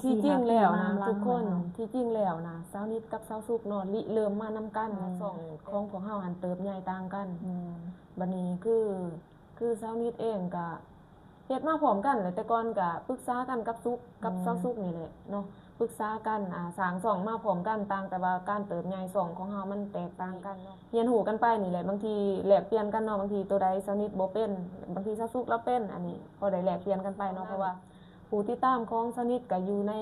ທີ່ຈິງແລ້ວນະທຸກຄົນ ທີ່ຈິງແລ້ວນະ ຊາວນິດກັບຊາວສຸກເນາະ ລິເລີ່ມມານຳກັນ ແມ່ນ ຊ່ອງຂອງພວກເຮົາຫັ້ນເຕີບໃຫຍ່ຕ່າງກັນ ແມ່ນ ບັດນີ້ຄື ຄືຊາວນິດເອງກະເຮັດມາພ້ອມກັນແຫຼະ ແຕ່ກ່ອນກະປຶກສາກັນກັບສຸກ ກັບຊາວສຸກນີ້ແຫຼະເນາະ ປຶກສາກັນ ອ່າ ສ້າງຊ່ອງມາພ້ອມກັນ ຕ່າງແຕ່ວ່າການເຕີບໃຫຍ່ຊ່ອງຂອງເຮົາມັນແຕກຕ່າງກັນເນາະ ຮຽນຮູ້ກັນໄປນີ້ແຫຼະ ບາງທີແລກປ່ຽນກັນເນາະ ບາງທີໂຕໃດຊາວນິດບໍ່ເປັນ ບາງທີຊາວສຸກລາວເປັນ ອັນນີ້ພໍໄດ້ແລກປ່ຽນກັນໄປເນາະ ເພາະວ່າຜູ້ຕິດຕາມຂອງຊາວນິດກະຢູ່ໃນ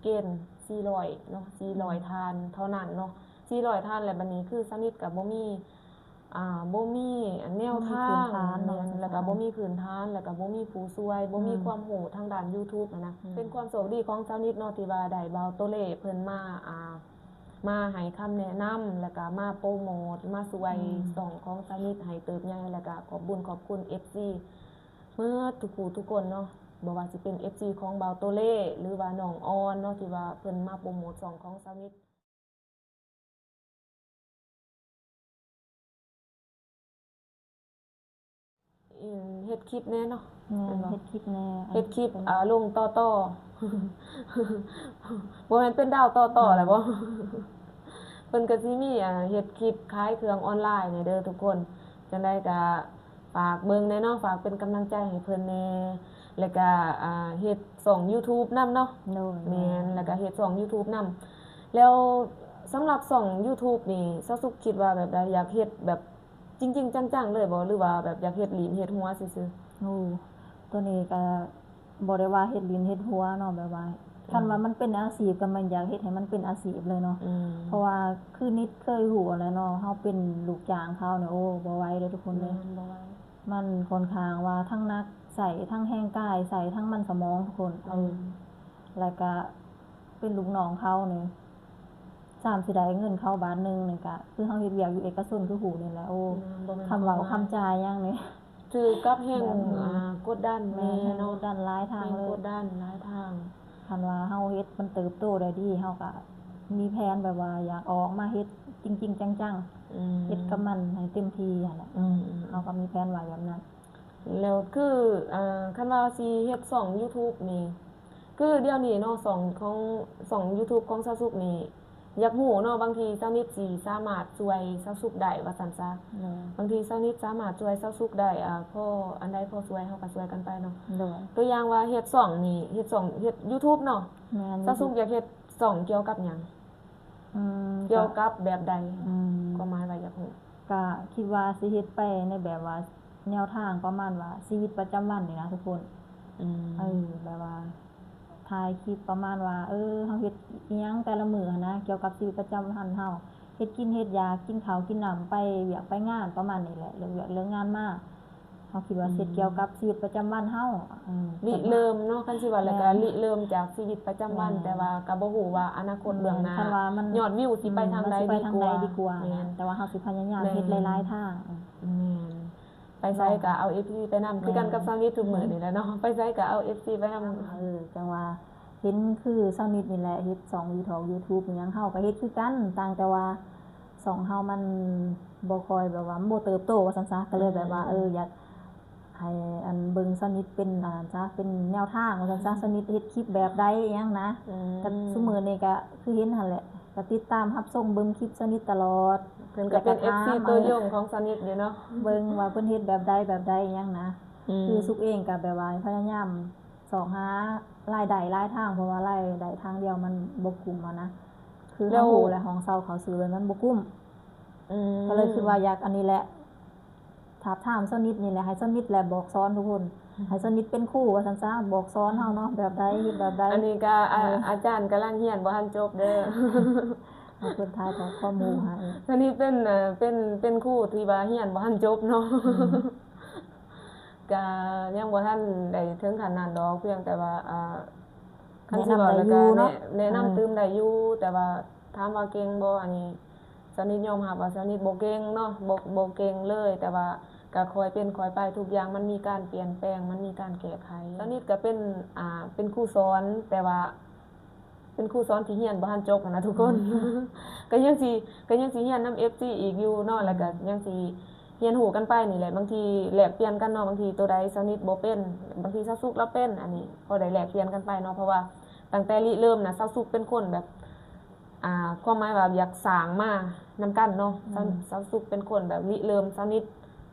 ເກນສີ່ຮ້ອຍເນາະ ສີ່ຮ້ອຍທ່ານເທົ່ານັ້ນເນາະ ສີ່ຮ້ອຍທ່ານ ແລະ ບັດນີ້ຄືຊາວນິດກະບໍ່ມີ ອ່າ ບໍ່ມີແນວທາງ ແລະກະບໍ່ມີພື້ນຖານ ແລະກະບໍ່ມີຜູ້ຊ່ວຍ ບໍ່ມີຄວາມຮູ້ທາງດ້ານ YouTube ຫັ້ນນະ ເປັນຄວາມໂຊກດີຂອງຊາວນິດເນາະ ທີ່ວ່າໄດ້ບ່າວໂຕເລເພິ່ນມາ ອ່າ ມາໃຫ້ຄຳແນະນຳ ແລະກະມາໂປຣໂມດ ມາຊ່ວຍຊ່ອງຂອງຊາວນິດໃຫ້ເຕີບໃຫຍ່ ແລະກະຂອບບຸນຂອບຄຸນ ເອັຟຊີ ເໝິດທຸກຜູ້ທຸກຄົນເນາະ ບໍ່ວ່າຊິເປັນ ເອັຟຊີ ຂອງບ່າວໂຕເລ ຫຼືວ່ານ້ອງອອນເນາະ ທີ່ວ່າເພິ່ນມາໂປຣໂມດຊ່ອງຂອງຊາວນິດ. ເຮັດຄລິບແດ່ເນາະ ແມ່ນ ເຮັດຄລິບແດ່ ເຮັດຄລິບ ເອີ ລົງຕໍ່ໆ ບໍ່ແມ່ນເປັນດາວຕໍ່ໆແລ້ວບໍ່ ເພິ່ນກະຊິມີ ອ່າ ເຮັດຄລິບຂາຍເຄື່ອງອອນລາຍແດ່ເດີທຸກຄົນ ຈັ່ງໃດກະ ຝາກເບິ່ງແດ່ເນາະ ຝາກເປັນກຳລັງໃຈໃຫ້ເພິ່ນແດ່ ແລ້ວກະ ອ່າ ເຮັດຊ່ອງ YouTube ນຳເນາະ ໂດຍ ແມ່ນ ແລ້ວກະເຮັດຊ່ອງ YouTube ນຳ ແລ້ວສຳລັບຊ່ອງ YouTube ນີ້ ຊາວສຸກຄິດວ່າແບບໃດ ຢາກເຮັດແບບຈິງໆຈັງໆເລີຍບໍ່ ຫຼືວ່າແບບຢາກເຮັດຫຼິ້ນເຮັດຫົວຊື່ໆ? ໂອ້ ໂຕນີ້ກະ ບໍ່ໄດ້ວ່າເຮັດຫຼິ້ນເຮັດຫົວເນາະ ແບບວ່າ ອືມ ຄັນວ່າມັນເປັນອາຊີບ ກໍແມ່ນຢາກເຮັດໃຫ້ມັນເປັນອາຊີບເລີຍເນາະ ອືມ ເພາະວ່າຄືນິດເຄີຍຮູ້ແລ້ວເນາະ ເຮົາເປັນລູກຈ້າງເຂົານີ້ ໂອ້ ບໍ່ໄຫວເດີທຸກຄົນເດີ ແມ່ນ ບໍ່ໄຫວ ມັນຂ້ອນຂ້າງວ່າທັງໜັກ ໃຊ້ທັງແຮງກາຍ ໃຊ້ທັງມັນສະໝອງທຸກຄົນ ອືມ ແລ້ວກະເປັນລູກນ້ອງເຂົານີ້ ຊ່ຳຊິໄດ້ເງິນເຂົາບາດໜຶ່ງນີ້ກະ ຄືເຮົາເຮັດວຽກຢູ່ເອກະຊົນຄືຮູ້ນີ້ແຫຼະ ໂອ້ ຄຳເວົ້າຄຳຈາຫຍັງນີ້ ຖືກກັບແຮງ ອ່າ ກົດດັນແດ່ເນາະ ແຮງກົດດັນຫຼາຍທາງເລີຍ ແຮງກົດດັນຫຼາຍທາງ ຄັນວ່າເຮົາເຮັດມັນເຕີບໂຕໄດ້ດີ ເຮົາກະມີແຜນແບບວ່າຢາກອອກມາເຮັດຈິງໆຈັງໆ ອືມ ເຮັດກັບມັນໃຫ້ເຕັມທີ່ຫັ້ນແຫຼະ ອືມ ເຮົາກະມີແຜນໄວ້ແບບນັ້ນ ແລ້ວຄື ອ່າ ຄັນວ່າຊິເຮັດຊ່ອງ YouTube ນີ້ ຄືດຽວນີ້ເນາະ ຊ່ອງຂອງ ຊ່ອງ YouTube ຂອງຊາວສຸກນີ້ ຢາກຮູ້ເນາະ ບາງທີຊາວນິດຊິສາມາດຊ່ວຍຊາວສຸກໄດ້ວ່າຊັ້ນຊະ ໂດຍ ບາງທີຊາວນິດສາມາດຊ່ວຍຊາວສຸກໄດ້ ອ່າ ພໍອັນໃດພໍຊ່ວຍເຮົາກໍຊ່ວຍກັນໄປເນາະ ໂດຍ ຕົວຢ່າງວ່າເຮັດຊ່ອງນີ້ ເຮັດຊ່ອງ ເຮັດ YouTube ເນາະ ແມ່ນ ຊາວສຸກຢາກເຮັດຊ່ອງກ່ຽວກັບຫຍັງ? ອືມ ກ່ຽວກັບແບບໃດ? ອືມ ຄວາມໝາຍວ່າຢາກຮູ້ ກະຄິດວ່າຊິເຮັດໄປໃນແບບວ່າແນວທາງປະມານວ່າຊີວິດປະຈຳວັນນີ້ນະທຸກຄົນ ອືມ ເອີ ແບບວ່າຖ່າຍຄລິບປະມານວ່າ ເອີ ເຮົາເຮັດອີ່ຫຍັງແຕ່ລະມື້ຫັ້ນນະ ກ່ຽວກັບຊີວິດປະຈຳວັນເຮົາ ເຮັດກິນເຮັດຢາ ກິນເຂົ້າກິນນ້ຳ ໄປວຽກໄປງານ ປະມານນີ້ແຫຼະ ເລີກວຽກເລີກງານມາ ເຮົາຄິດວ່າ ອືມ ເຮັດກ່ຽວກັບຊີວິດປະຈຳວັນເຮົາ ເອີ ລິເລີ່ມເນາະ ຄັນຊິວ່າແລ້ວກະ ແມ່ນ ລິເລີ່ມຈາກຊີວິດປະຈຳວັນ ແມ່ນ ແຕ່ວ່າກະບໍ່ຮູ້ວ່າອະນາຄົດເບື້ອງໜ້າ ແມ່ນ ຄັນວ່າມັນ ຍອດວິວຊິໄປທາງໃດດີກວ່າ ມັນຊິໄປທາງໃດດີກວ່າ ແມ່ນ ແຕ່ວ່າເຮົາຊິພະຍາຍາມເຮັດ ແມ່ນ ຫຼາຍໆທາງ ແມ່ນ ໄປໃສກະເອົາເອັຟຊີໄປນຳ ແມ່ນ ຄືກັນກັບຊາວນິດທຸກມື້ນີ້ແຫຼະເນາະ ໄປໃສກະເອົາເອັຟຊີໄປນຳ ເອີ ຈັ່ງວ່າເຫັນຄືຊາວນິດນີ້ແຫຼະ ເຮັດຊ່ອງວີທອກ YouTube ອີ່ຫຍັງ ເຮົາກະເຮັດຄືກັນ ຕ່າງແຕ່ວ່າ ຊ່ອງເຮົາມັນບໍ່ຄ່ອຍແບບວ່າ ມັນບໍ່ເຕີບໂຕວ່າຊັ້ນຊະ ກໍເລີຍແບບວ່າ ອືມ ເອີ ຢາກໃຫ້ອັນເບິ່ງຊາວນິດເປັນອັນນັ້ນຊະ ເປັນແນວທາງວ່າຊັ້ນຊະ ອືມ ຊາວນິດເຮັດຄລິບແບບໃດອີ່ຫຍັງນະ ອືມ ກໍຊຸມື້ນີ້ກໍຄືເຫັນຫັ້ນແຫຼະ ກໍຕິດຕາມຮັບຊົມເບິ່ງຄລິບຊາວນິດຕະຫຼອດ ເພິ່ນກໍເປັນ ແລ້ວກໍຖາມ ເອັຟຊີ ເອີ ຕົວຢ່ອງຂອງຊາວນິດຢູ່ເນາະ ເບິ່ງວ່າເພິ່ນເຮັດແບບໃດແບບໃດອີ່ຫຍັງນະ ອືມ ຄືສຸກເອງກໍແບບວ່າພະຍາຍາມ ຊອກຫາລາຍໄດ້ຫຼາຍທາງ ເພາະວ່າລາຍໄດ້ທາງດຽວມັນບໍ່ກຸ້ມຫັ້ນນະ ຄືເຮົາຮູ້ແຫຼະ ຫ້ອງເຊົ່າເຂົ້າຊື້ມັນບໍ່ກຸ້ມ ອືມ ກໍເລີຍຄິດວ່າຢາກອັນນີ້ແຫຼະ ທາບທາມຊາວນິດນີ້ແຫຼະ ໃຫ້ຊາວນິດແຫຼະບອກສອນທຸກຄົນ ໃຫ້ຊາວນິດເປັນຄູວ່າຊັ້ນຊະ ບອກສອນເຮົາເນາະ ແບບໃດ ເຮັດແບບໃດ ອັນນີ້ກໍ ອາ ອາຈານກຳລັງຮຽນບໍ່ທັນຈົບເດີ ໃຫ້ເພິ່ນຖ່າຍທອດຄວາມຮູ້ໃຫ້ ຊາວນິດເປັນ ເປັນ ເປັນຄູທີ່ວ່າຮຽນບໍ່ທັນຈົບເນາະ ອືມ ກະຍັງບໍ່ທັນໄດ້ເຖິງຂັ້ນນັ້ນດອກ ພຽງແຕ່ວ່າ ອ່າ ຄັນຊິເວົ້າແລ້ວກະແນະນຳຕື່ມໄດ້ຢູ່ ແຕ່ວ່າຖາມວ່າເກັ່ງບໍ່ ອັນນີ້ຊາວນິດຍອມຮັບວ່າຊາວນິດບໍ່ເກັ່ງເນາະ ບໍ່ ບໍ່ເກັ່ງເລີຍ ແຕ່ວ່າກະຄ່ອຍເປັນຄ່ອຍໄປ ທຸກຢ່າງມັນມີການປ່ຽນແປງ ມັນມີການແກ້ໄຂ ຊາວນິດກະເປັນ ອ່າ ເປັນຄູສອນ ແຕ່ວ່າ ເປັນຄູສອນທີ່ຮຽນບໍ່ທັນຈົບຫັ້ນນະທຸກຄົນ ອືມ ກໍຍັງຊິ ກໍຍັງຊິຮຽນນຳ ເອັຟຊີ ອີກຢູ່ເນາະ ອືມ ແລ້ວກໍຍັງຊິຮຽນຮູ້ກັນໄປນີ້ແຫຼະ ບາງທີແລກປ່ຽນກັນເນາະ ບາງທີໂຕໃດຊາວນິດບໍ່ເປັນ ບາງທີຊາວສຸກລາວເປັນ ອັນນີ້ພໍໄດ້ແລກປ່ຽນກັນໄປເນາະ ເພາະວ່າ ຕັ້ງແຕ່ລິເລີ່ມນະ ສາວສຸກເປັນຄົນແບບ ອ່າ ຄວາມໝາຍວ່າຢາກສ້າງມານຳກັນເນາະ. ອືມ ສາວ ສາວສຸກເປັນຄົນແບບລິເລີ່ມ ສາວນິດ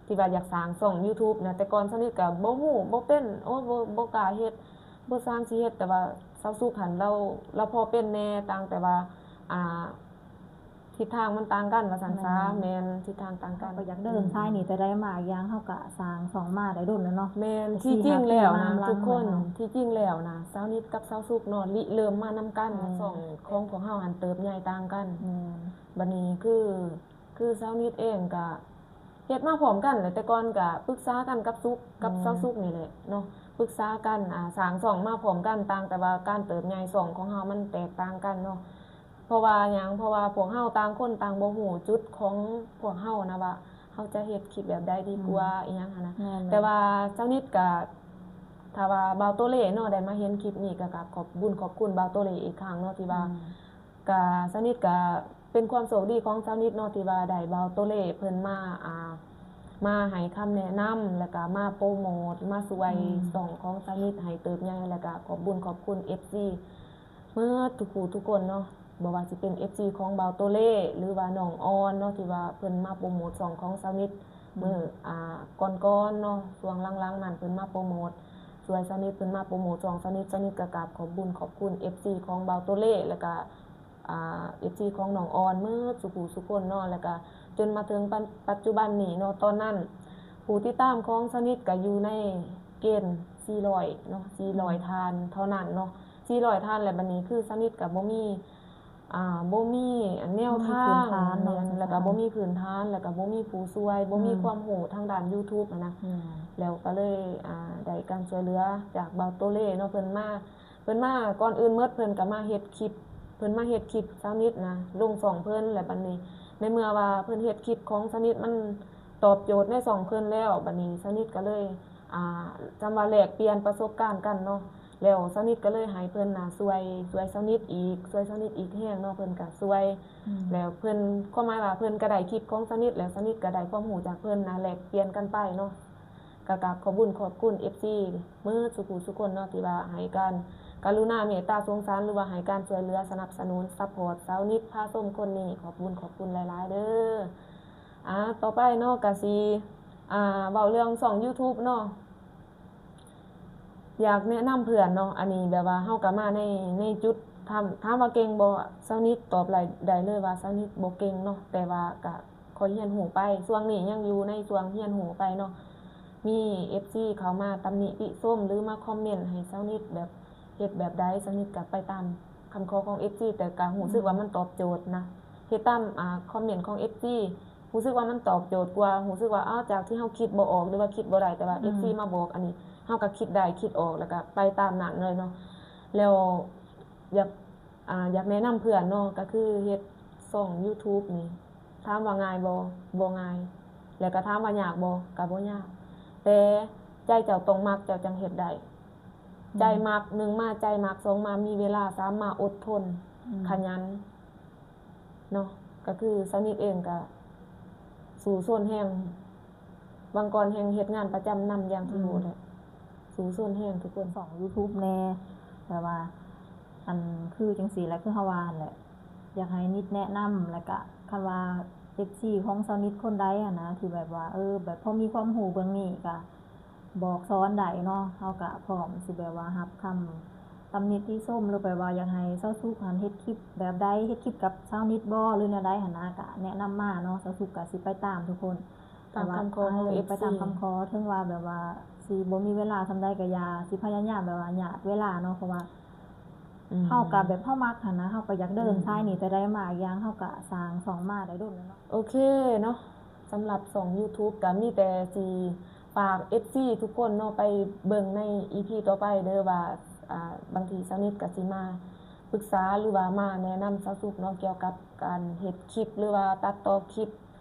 ທີ່ວ່າຢາກສ້າງຊ່ອງ YouTube ນະ. ແຕ່ກ່ອນສາວນິດກໍບໍ່ຮູ້ ບໍ່ເປັນ ໂອ້ ບໍ່ ບໍ່ກ້າເຮັດ ບໍ່ຊ່າງຊິເຮັດ. ແຕ່ວ່າສາວສຸກຫັ້ນ ລາວ ລາວພໍເປັນແດ່ ຕ່າງແຕ່ວ່າ ອ່າ ທິດທາງມັນຕ່າງກັນວ່າຊັ້ນຊະ. ແມ່ນ ແມ່ນ ທິດທາງຕ່າງກັນ. ເຮົາກໍຢາກເດີນສາຍນີ້ແຕ່ໃດມາ ອີກຢ່າງເຮົາກໍສ້າງຊ່ອງມາໄດ້ດົນແລ້ວເນາະ. ແມ່ນ ທີ່ຈິງແລ້ວນະທຸກຄົນ ທີ່ຈິງແລ້ວນະ ສາວນິດກັບສາວສຸກເນາະ ລິເລີ່ມມານຳກັນ. ແມ່ນ ຊ່ອງຂອງພວກເຮົາຫັ້ນເຕີບໃຫຍ່ຕ່າງກັນ. ແມ່ນ ບັດນີ້ຄື ຄືສາວນິດເອງກະເຮັດມາພ້ອມກັນແຫຼະ. ແຕ່ກ່ອນກະປຶກສາກັນກັບສຸກ ກັບ ອືມ ສາວສຸກນີ້ແຫຼະເນາະ ປຶກສາກັນ ອ່າ ສ້າງຊ່ອງມາພ້ອມກັນ ຕ່າງແຕ່ວ່າການເຕີບໃຫຍ່ຊ່ອງຂອງເຮົາມັນແຕກຕ່າງກັນເນາະ. ເພາະວ່າຫຍັງ? ເພາະວ່າພວກເຮົາຕ່າງຄົນຕ່າງບໍ່ຮູ້ຈຸດຂອງພວກເຮົານະ ວ່າເຮົາຈະເຮັດຄລິບແບບໃດດີກວ່າ ອືມ ອີ່ຫຍັງຫັ້ນນະ. ແມ່ນໆ ແຕ່ວ່າສາວນິດກະ ຖ້າວ່າບ່າວໂຕເລເນາະ ໄດ້ມາເຫັນຄລິບນີ້ ກະກາບຂອບບຸນຂອບຄຸນບ່າວໂຕເລອີກຄັ້ງເນາະ ທີ່ວ່າ ອືມ ກະສາວນິດກະເປັນຄວາມໂຊກດີຂອງສາວນິດເນາະ ທີ່ວ່າໄດ້ບ່າວໂຕເລເພິ່ນມາ ອ່າ ມາໃຫ້ຄຳແນະນຳ ແລ້ວກະມາໂປຣໂມດ ມາຊ່ວຍ ອືມ ຊ່ອງຂອງສາວນິດໃຫ້ເຕີບໃຫຍ່. ແລ້ວກະຂອບບຸນຂອບຄຸນເອັຟຊີເໝິດທຸກຜູ້ທຸກຄົນເນາະ ບໍ່ວ່າຊິເປັນເອັຟຊີຂອງບ່າວໂຕເລ ຫຼືວ່ານ້ອງອອນເນາະ ທີ່ວ່າເພິ່ນມາໂປຣໂມດຊ່ອງຂອງສາວນິດ ອືມ ມື້ ອ່າ ກ່ອນໆເນາະ. ຊ່ວງຫຼັງໆນັ້ນເພິ່ນມາໂປຣໂມດ ຊ່ວຍສາວນິດ ເພິ່ນມາໂປຣໂມດຊ່ອງສາວນິດ. ສາວນິດກະກາບຂອບບຸນຂອບຄຸນເອັຟຊີຂອງບ່າວໂຕເລ ແລ້ວກະ ອ່າ ເອັຟຊີຂອງນ້ອງອອນເໝິດສູ່ຜູ້ສູ່ຄົນເນາະ. ແລ້ວກະຈົນມາເຖິງປັດ ປັດຈຸບັນນີ້ເນາະ ຕອນນັ້ນຜູ້ຕິດຕາມຂອງສາວນິດກະຢູ່ໃນເກນສີ່ຮ້ອຍເນາະ ສີ່ຮ້ອຍ ອືມ ທ່ານເທົ່ານັ້ນເນາະ ສີ່ຮ້ອຍທ່ານ. ແລ້ວບັດນີ້ຄືສາວນິດກະບໍ່ມີ ອ່າ ບໍ່ມີແນວທາງ ແມ່ນ ແລ້ວກະບໍ່ມີພື້ນຖານ ແລ້ວກະບໍ່ມີຜູ້ຊ່ວຍ ບໍ່ມີ ອືມ ຄວາມຮູ້ທາງດ້ານ YouTube ຫັ້ນນະ. ແມ່ນ ແລ້ວກະເລີຍ ອ່າ ໄດ້ການຊ່ວຍເຫຼືອຈາກບ່າວໂຕເລເນາະ ເພິ່ນມາ ເພິ່ນມາ ກ່ອນອື່ນໝົດເພິ່ນກະມາເຮັດຄລິບ ເພິ່ນມາເຮັດຄລິບສາວນິດນະ ລົງຊ່ອງເພິ່ນ. ແລ້ວບັດນີ້ໃນເມື່ອວ່າເພິ່ນເຮັດຄລິບຂອງສາວນິດມັນຕອບໂຈດໃນຊ່ອງເພິ່ນແລ້ວ ບັດນີ້ສາວນິດກະເລີຍ ອ່າ ຈຳວ່າແລກປ່ຽນປະສົບການກັນເນາະ. ແລ້ວສາວນິດກະເລີຍໃຫ້ເພິ່ນນະຊ່ວຍ ຊ່ວຍສາວນິດອີກ ຊ່ວຍສາວນິດອີກແຮງເນາະ ເພິ່ນກະຊ່ວຍ. ອືມ ແລ້ວເພິ່ນ ຄວາມໝາຍວ່າເພິ່ນກະໄດ້ຄລິບຂອງສາວນິດ ແລ້ວສາວນິດກະໄດ້ຄວາມຮູ້ຈາກເພິ່ນນະ ແລກປ່ຽນກັນໄປເນາະ. ກະກາບຂອບບຸນຂອບຄຸນເອັຟຊີເໝິດສູ່ຜູ້ສູ່ຄົນເນາະ ທີ່ວ່າໃຫ້ການກະລຸນາເມດຕາສົງສານ ຫຼືວ່າໃຫ້ການຊ່ວຍເຫຼືອສະໜັບສະໜູນ ຊັບພອດສາວນິດພາຊົມຄົນນີ້ ຂອບບຸນຂອບຄຸນຫຼາຍໆເດີ. ອ່າ ຕໍ່ໄປເນາະ ກະຊິ ອ່າ ເວົ້າເລື່ອງຊ່ອງ YouTube ເນາະ ຢາກແນະນຳເພື່ອນເນາະ. ອັນນີ້ແບບວ່າເຮົາກະມາໃນ ໃນຈຸດ ຖາມ ຖາມວ່າເກັ່ງບໍ່? ສາວນິດຕອບໄດ້ ໄດ້ເລີຍວ່າສາວນິດບໍ່ເກັ່ງເນາະ ແຕ່ວ່າກະຄ່ອຍຮຽນຮູ້ໄປ ຊ່ວງນີ້ຍັງຢູ່ໃນຊ່ວງຮຽນຮູ້ໄປເນາະ. ມີເອັຟຊີເຂົ້າມາຕຳໜິຕິຊົມ ຫຼືມາຄອມເມັນໃຫ້ສາວນິດແບບເຮັດແບບໃດ ສາວນິດກະໄປຕາມຄຳຂໍຂອງເອັຟຊີ ແຕ່ກະຮູ້ສຶກວ່າມັນຕອບໂຈດນະ ເຮັດຕາມ ອ່າ ຄອມເມັນຂອງເອັຟຊີ ຮູ້ສຶກວ່າມັນຕອບໂຈດກວ່າ ຮູ້ສຶກວ່າ ເອົາ ຈາກທີ່ເຮົາຄິດບໍ່ອອກ ຫຼືວ່າຄິດບໍ່ໄດ້ ແຕ່ວ່າ ອືມ ເອັຟຊີມາບອກ ອັນນີ້ເຮົາກະຄິດໄດ້ຄິດອອກ ແລ້ວກະໄປຕາມນັ້ນເລີຍເນາະ. ແລ້ວຢາກ ອ່າ ຢາກແນະນຳເພື່ອນເນາະ ກະຄືເຮັດຊ່ອງ YouTube ນີ້ ຖາມວ່າງ່າຍບໍ່? ບໍ່ງ່າຍ. ແລ້ວກະຖາມວ່າຍາກບໍ່? ກະບໍ່ຍາກ ແຕ່ໃຈເຈົ້າຕ້ອງມັກ ເຈົ້າຈັ່ງເຮັດໄດ້. ອືມ ໃຈມັກ ໜຶ່ງມາໃຈມັກ ສອງມາມີເວລາ ສາມມາອົດທົນ ອືມ ຂະຫຍັນ ເນາະ. ກະຄືສາວນິດເອງກະສູ້ຊົນແຮງ ຫວ່າງກ່ອນແຮງເຮັດງານປະຈຳນຳຢ່າງທີ່ ອືມ ຮູ້ແຫຼະ ສູ້ຊົນແຮງທຸກຄົນ. ຊ່ອງ YouTube ແດ່ ແບບວ່າ ອັນ ຄືຈັ່ງຊີ້ແຫຼະ ຄືເຮົາວ່າຫັ້ນແຫຼະ ຢາກໃຫ້ນິດແນະນຳ ແລ້ວກະຄັນວ່າເອັຟຊີຂອງສາວນິດຄົນໃດຫັ້ນນະ ທີ່ແບບວ່າ ເອີ ແບບພໍມີຄວາມຮູ້ເບື້ອງນີ້ກະ ບອກສອນໄດ້ເນາະ ເຮົາກະພ້ອມຊິແບບວ່າຮັບຄຳຕຳໜິຕິຊົມ ຫຼືແບບວ່າຢາກໃຫ້ສາວສຸກຫັ້ນເຮັດຄລິບແບບໃດ ເຮັດຄລິບກັບສາວນິດບໍ່ ຫຼືແນວໃດຫັ້ນນະ ກະແນະນຳມາເນາະ ສາວສຸກກະຊິໄປຕາມທຸກຄົນ ຕາມຄຳຂໍຂອງ ເອີ ເອັຟຊີ ໄປຕາມຄຳຂໍ ເຖິງວ່າແບບວ່າຊິບໍ່ມີເວລາສ່ຳໃດກະຢ່າ ຊິພະຍາຍາມແບບວ່າຍາດເວລາເນາະ ເພາະວ່າ ອືມ ເຮົາກະແບບເຮົາມັກຫັ້ນນະ ເຮົາກະຢາກເດີນ ອືມ ສາຍນີ້ແຕ່ໃດມາ ອີກຢ່າງເຮົາກະສ້າງຊ່ອງມາໄດ້ດົນແລ້ວເນາະ. ໂອເຄເນາະ ສຳລັບຊ່ອງ YouTube ກະມີແຕ່ຊິຝາກເອັຟຊີທຸກຄົນເນາະ ໄປເບິ່ງໃນອີພີຕໍ່ໄປເດີ ວ່າ ອ່າ ບາງທີສາວນິດກະຊິມາປຶກສາ ຫຼືວ່າມາແນະນຳສາວສຸກເນາະ ກ່ຽວກັບການເຮັດຄລິບ ຫຼືວ່າຕັດຕໍ່ຄລິບ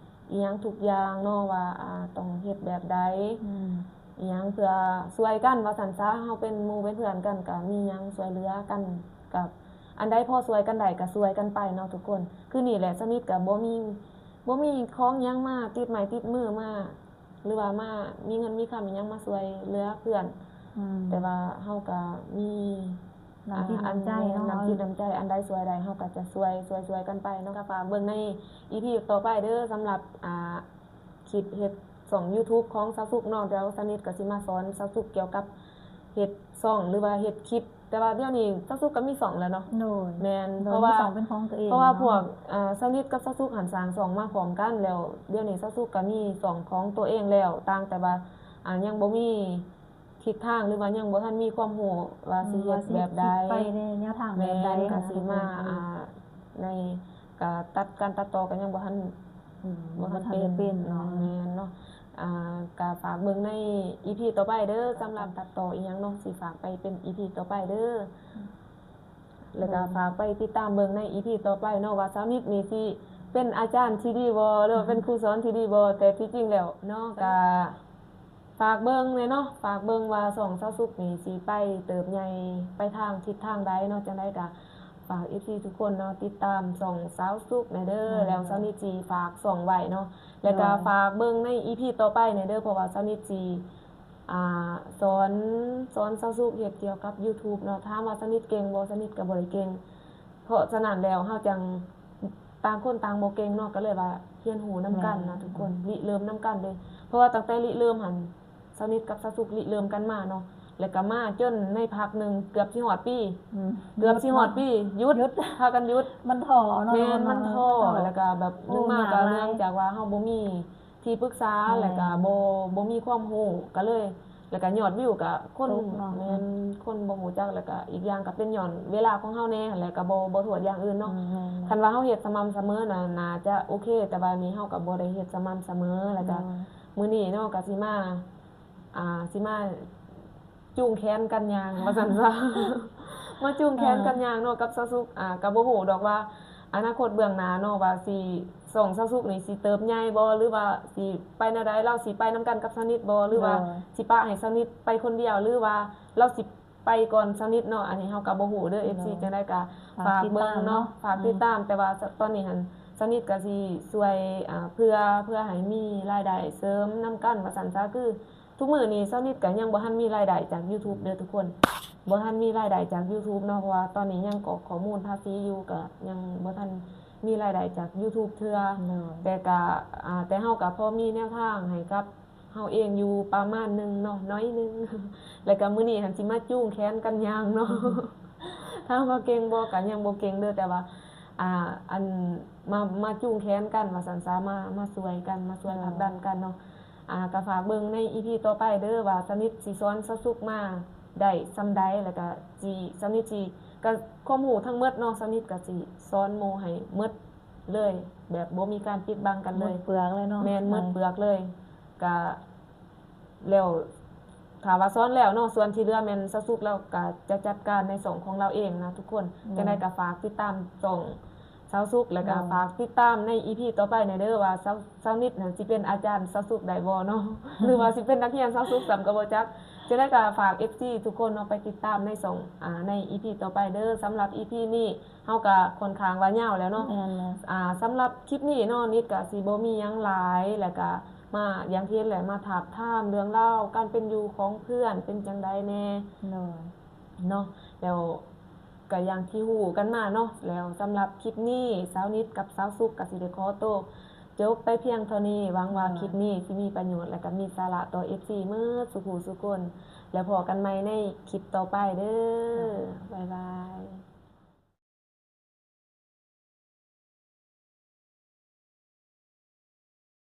ອີ່ຫຍັງທຸກຢ່າງເນາະ ວ່າ ອ່າ ຕ້ອງເຮັດແບບໃດ ອືມ ອີ່ຫຍັງ ເພື່ອຊ່ວຍກັນວ່າຊັ້ນຊະ ເຮົາເປັນໝູ່ເປັນເພື່ອນກັນ ກະມີຫຍັງຊ່ວຍເຫຼືອກັນ ກະອັນໃດພໍຊ່ວຍກັນໄດ້ກະຊ່ວຍກັນໄປເນາະທຸກຄົນ. ຄືນີ້ແຫຼະ ສາວນິດກະບໍ່ມີ ບໍ່ມີຂອງຫຍັງມາຕິດໄມ້ຕິດມືມາ ຫຼືວ່າມາມີເງິນມີຄຳອີ່ຫຍັງມາຊ່ວຍເຫຼືອເພື່ອນ ອືມ ແຕ່ວ່າເຮົາກະມີ ນ້ຳຈິດນ້ຳໃຈເນາະ ອ່າ ນ້ຳຈິດນ້ຳໃຈ ອັນໃດຊ່ວຍໄດ້ເຮົາກໍຈະຊ່ວຍ ຊ່ວຍໆກັນໄປເນາະ. ກໍຝາກເບິ່ງໃນອີພີຕໍ່ໄປເດີ ສຳລັບ ອ່າ ຄລິບເຮັດຊ່ອງຢູທູບຂອງສາວສຸກເນາະ. ດຽວສາວນິດກໍຊິມາສອນສາວສຸກກ່ຽວກັບເຮັດຊ່ອງ ຫຼືວ່າເຮັດຄລິບ ແຕ່ວ່າດຽວນີ້ສາວສຸກກໍມີຊ່ອງແລ້ວເນາະ. ໂດຍ ແມ່ນ ໂດຍ ເພາະວ່າ ມີຊ່ອງເປັນຂອງຕົວເອງ ເພາະວ່າ ເນາະ ພວກ ອ່າ ສາວນິດກັບສາວສຸກຫັ້ນສ້າງຊ່ອງມາພ້ອມກັນ ແລ້ວດຽວນີ້ສາວສຸກກໍມີຊ່ອງຂອງຕົວເອງແລ້ວ ຕ່າງແຕ່ວ່າ ອ່າ ຍັງບໍ່ມີ ທິດທາງ ຫຼືວ່າຍັງບໍ່ທັນມີຄວາມຮູ້ວ່າ ອືມ ຊິເຮັດແບບໃດ ວ່າຊິຄິດໄປໃນແນວທາງແບບໃດ ແມ່ນ ຫັ້ນນະ ກໍຊິມາ ທຸກຄົນ ອ່າ ໃນການຕັດ ການຕັດຕໍ່ກໍຍັງບໍ່ທັນ ອືມ ບໍ່ທັນ ບໍ່ທັນ ເປັນ ເປັນເນາະ ແມ່ນເນາະ. ອ່າ ກໍຝາກເບິ່ງໃນອີພີຕໍ່ໄປເດີ ສຳລັບຕັດຕໍ່ອີ່ຫຍັງເນາະ ຊິຝາກໄປເປັນອີພີຕໍ່ໄປເດີ ແລ້ວກໍ ໂດຍ ຝາກໄປຕິດຕາມເບິ່ງໃນອີພີຕໍ່ໄປເນາະ ວ່າສາວນິດນີ້ຊິເປັນອາຈານທີ່ດີບໍ່ ຫຼືວ່າເປັນ ອືມ ຄູສອນທີ່ດີບໍ່. ແຕ່ທີ່ຈິງແລ້ວເນາະ ກໍ ຝາກເບິ່ງແດ່ເນາະ ຝາກເບິ່ງວ່າຊ່ອງສາວສຸກນີ້ຊິໄປເຕີບໃຫຍ່ໄປທາງທິດທາງໃດເນາະ. ຈັ່ງໃດກໍຝາກເອັຟຊີທຸກຄົນເນາະ ຕິດຕາມຊ່ອງສາວສຸກແດ່ເດີ ແມ່ນ ແລ້ວສາວນິດຊິຝາກຊ່ອງໄວ້ເນາະ ແລ້ວກໍ ໂດຍ ຝາກເບິ່ງໃນອີພີຕໍ່ໄປແດ່ເດີ ເພາະວ່າສາວນິດຊິ ອ່າ ສອນ ສອນສາວສຸກເຮັດກ່ຽວກັບຢູທູບເນາະ. ຖາມວ່າສາວນິດເກັ່ງບໍ່ ສາວນິດກໍບໍ່ໄດ້ເກັ່ງ ເພາະສະນັ້ນແລ້ວເຮົາຈັ່ງ ຕ່າງຄົນຕ່າງບໍ່ເກັ່ງເນາະ ກໍເລີຍວ່າຮຽນຮູ້ນຳກັນນະ ແມ່ນ ທຸກຄົນ ລິເລີ່ມນຳກັນເດ້. ເພາະວ່າຕັ້ງແຕ່ລິເລີ່ມຫັ້ນ ສາວນິດກັບສາວສຸກລິເລີ່ມກັນມາເນາະ ແລ້ວກໍມາຈົນໃນພັກໜຶ່ງເກືອບຊິຮອດປີ ອືມ ເກືອບຊິຮອດປີ ຢຸດ ຢຸດ ພາກັນຢຸດ ມັນທໍ້ເນາະ ແມ່ນ ມັນທໍ້ ມັນທໍ້ ແລ້ວກໍແບບ ໂອ້ ໜຶ່ງມາກໍເນື່ອງຈາກວ່າເຮົາບໍ່ມີທີ່ປຶກສາ ແມ່ນ ແລ້ວກໍບໍ່ ບໍ່ມີຄວາມຮູ້ ກໍເລີຍ ແລ້ວກໍຍອດວິວກໍຄົນ ຕົກເນາະ ແມ່ນ ຄົນບໍ່ຮູ້ຈັກ ແລ້ວກໍອີກຢ່າງກໍເປັນຍ້ອນເວລາຂອງເຮົາແດ່ຫັ້ນແຫຼະ ກໍບໍ່ ບໍ່ໂທດຢ່າງອື່ນເນາະ. ອືມ ແມ່ນໆ ຄັນວ່າເຮົາເຮັດສະໝ່ຳສະເໝີນະ ໜ້າຈະໂອເຄ ແຕ່ວ່ານີ້ເຮົາກໍບໍ່ໄດ້ເຮັດສະໝ່ຳສະເໝີ ແລ້ວກໍ ໂດຍ ມື້ນີ້ເນາະ ກໍຊິມາ ອ່າ ຊິມາຈູງແຂນກັນຍ່າງ ວ່າຊັ້ນຊະ ມາຈູງແຂນກັນຍ່າງເນາະ ອ່າ ກັບສາວສຸກ ອ່າ ກໍບໍ່ຮູ້ດອກວ່າ ອະນາຄົດເບື້ອງໜ້າເນາະ ວ່າຊິ ຊ່ອງສາວສຸກນີ້ຊິເຕີບໃຫຍ່ບໍ່ ຫຼືວ່າຊິໄປແນວໃດ ລາວຊິໄປນຳກັນກັບສາວນິດບໍ່ ຫຼືວ່າ ໂດຍ ຊິປະໃຫ້ສາວນິດໄປຄົນດຽວ ຫຼືວ່າລາວຊິໄປກ່ອນສາວນິດເນາະ. ອັນນີ້ເຮົາກໍບໍ່ຮູ້ເດີ ໂດຍ ເອັຟຊີ ຈັ່ງໃດກໍຝາກເບິ່ງເນາະ ຝາກຕິດຕາມເນາະ ອືມ ຝາກຕິດຕາມ ແຕ່ວ່າຕອນນີ້ຫັ້ນສາວນິດກໍຊິຊ່ວຍ ອ່າ ເພື່ອ ເພື່ອໃຫ້ມີລາຍໄດ້ເສີມນຳກັນ ວ່າຊັ້ນຊະ ຄື ທຸກມື້ນີ້ສາວນິດກໍຍັງບໍ່ທັນມີລາຍໄດ້ຈາກຢູທູບເດີທຸກຄົນ ບໍ່ທັນມີລາຍໄດ້ຈາກຢູທູບເນາະ ເພາະວ່າຕອນນີ້ຍັງກອກຂໍ້ມູນພາສີຢູ່ ກໍຍັງບໍ່ທັນມີລາຍໄດ້ຈາກຢູທູບເທື່ອ ໂດຍ ແຕ່ກໍ ອ່າ ແຕ່ເຮົາກໍພໍມີແນວທາງໃຫ້ກັບເຮົາເອງຢູ່ປະມານໜຶ່ງເນາະ ໜ້ອຍໜຶ່ງ ແລ້ວກໍມື້ນີ້ຫັ້ນຊິມາຈູງແຂນກັນຍ່າງເນາະ ອືມ ຖາມວ່າເກັ່ງບໍ່ ກໍຍັງບໍ່ເກັ່ງເດີ ແຕ່ວ່າ ອ່າ ອັນ ມາ ມາຈູງແຂນກັນວ່າຊັ້ນຊະ ມາ ມາຊ່ວຍກັນ ມາຊ່ວຍ ໂດຍ ຜັກດັນກັນເນາະ. ອ່າ ກໍຝາກເບິ່ງໃນອີພີຕໍ່ໄປເດີ ວ່າສາວນິດຊິສອນສາວສຸກມາໄດ້ສ່ຳໃດ ແລ້ວກໍຊິ ສາວນິດຊິ ກໍຄວາມຮູ້ທັງໝົດເນາະ ສາວນິດກໍຊິສອນໝູ່ໃຫ້ໝົດເລີຍ ແບບບໍ່ມີການປິດບັງກັນເລີຍ ໝົດເປືອກເລີຍເນາະ ແມ່ນ ໝົດເປືອກເລີຍ ກໍ ແລ້ວຖ້າວ່າສອນແລ້ວເນາະ ສ່ວນທີ່ເຫຼືອແມ່ນສາວສຸກລາວກໍຈະຈັດການໃນຊ່ອງຂອງລາວເອງນະທຸກຄົນ. ແມ່ນ ຈັ່ງໃດກໍຝາກຕິດຕາມຊ່ອງສາວສຸກ ແລ້ວກໍ ໂດຍ ຝາກຕິດຕາມໃນອີພີຕໍ່ໄປແດ່ເດີ ວ່າສາວ ສາວນິດຫັ້ນຊິເປັນອາຈານສາວສຸກໄດ້ບໍ່ເນາະ ຫຼືວ່າຊິເປັນນັກຮຽນສາວສຸກຊ້ຳກໍບໍ່ຈັກ. ຈັ່ງໃດກໍຝາກເອັຟຊີທຸກຄົນເນາະ ໄປຕິດຕາມໃນຊ່ອງ ອ່າ ໃນອີພີຕໍ່ໄປເດີ. ສຳລັບອີພີນີ້ ເຮົາກະຂ້ອນຂ້າງວ່າຍາວແລ້ວເນາະ ແມ່ນແລ້ວ ອ່າ ສຳລັບຄລິບນີ້ເນາະ ນິດກະຊິບໍ່ມີຫຍັງຫຼາຍ ແລ້ວກະມາ ຢ່າງທີ່ເຫັນແຫຼະ ມາທາບທາມເລື່ອງລາວການເປັນຢູ່ຂອງເພື່ອນ ເປັນຈັ່ງໃດແດ່ ໂດຍ ເນາະ ແລ້ວກະຢ່າງທີ່ຮູ້ກັນມາເນາະ. ແລ້ວສຳລັບຄລິບນີ້ ສາວນິດກັບສາວສຸກກະຊິໄດ້ຂໍໂຕ ຈົບໄປພຽງເທົ່ານີ້. ຫວັງວ່າ ໂດຍ ຄລິບນີ້ຊິມີປະໂຫຍດ ແລະກະມີສາລະຕໍ່ເອັຟຊີໝົດສູ່ຜູ້ສູ່ຄົນ ແລ້ວພໍ້ກັນໃໝ່ໃນຄລິບຕໍ່ໄປເດີ ບາຍບາຍ.